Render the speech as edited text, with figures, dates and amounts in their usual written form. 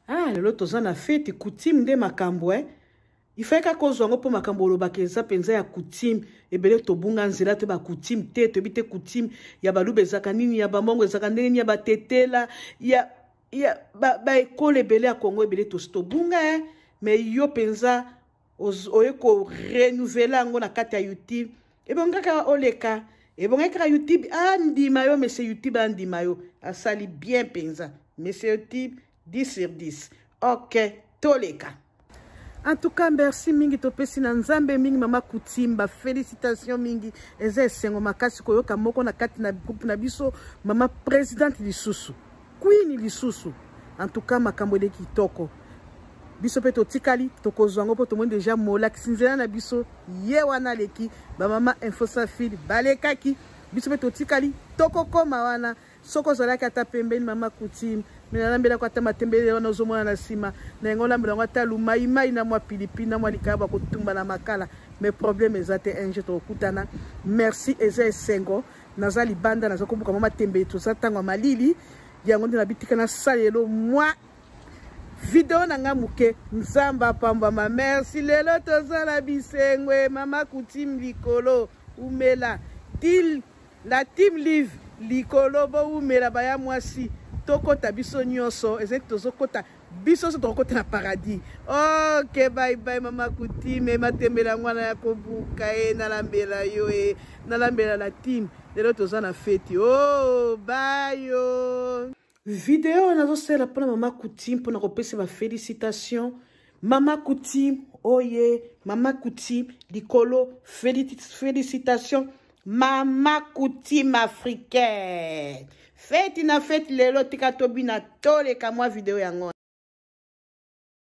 Ah, lelo toza na feti, coutume nde makambo eh. Ifai kaka ozwa yango mpo makambo olobaka eza mpenza ya coutume. Ebele tobunga nzela te, ba coutume te, toyebi te coutume ya baluba ezaka nini, ya bamongo ezaka ndenge nini, ya batetela, ya ya ba ekolo ebele ya Congo ebele tosi tobunga eh. Mais yo mpenza oye ko renouveler yango na kati ya YouTube. Ebongi kaka oleka, ebongi kaka YouTube andima yo, monsieur YouTube andima yo, asali bien mpenza. Monsieur YouTube 10 sur 10. Ok, toleka. En tout cas, merci mingi topesi na Nzambe mingi mama Kutimba, félicitations mingi. Eza esengo makasi koyoka moko na kati na groupe na biso mama présidente lisusu, queen lisusu. En tout cas, makambo eleki kitoko. Biso pe totikali tokozwa yango mpo tomoni deja molakisi nzela na biso ye wana aleki ba mama info safili balekaki biso pe totikali tokokoma wana. Soki ozalaki ata pembeni mama Coutume, me nalambelako ata matembele wana ozomona na nsima na yango, olambela yango ata lumaimai na mwa pilipili na mwa likayabo ya kotumba na makala, mais problème eza te, un jour tokokutana. Merci, eza esengo. Naza libanda, naza kobuka mwa matembele, toza ntango ya malili, yango nde nabitika nasalelo mwa video na nga moke. Nzambe apambwama. Merci, lelo tozala bisengwe mama Coutume likolo umela til la team live likolo bowumela baya mwasi tokota biso nyonso ezali tozokota biso nyonso tokokota na paradis. Ok, bye bye mama Coutume, matembela ngwana ya kobuka e nalambela yo e nalambela la team lelo toza na feti. Oh, bye yo. Video oyo nazosala mpona mama Coutume mpona kopesa ba félicitation mama Coutume oye mama Coutume likolo félicitation mama Coutume africaine. Feti na feti lelo, tika tobina toleka mwa video yango.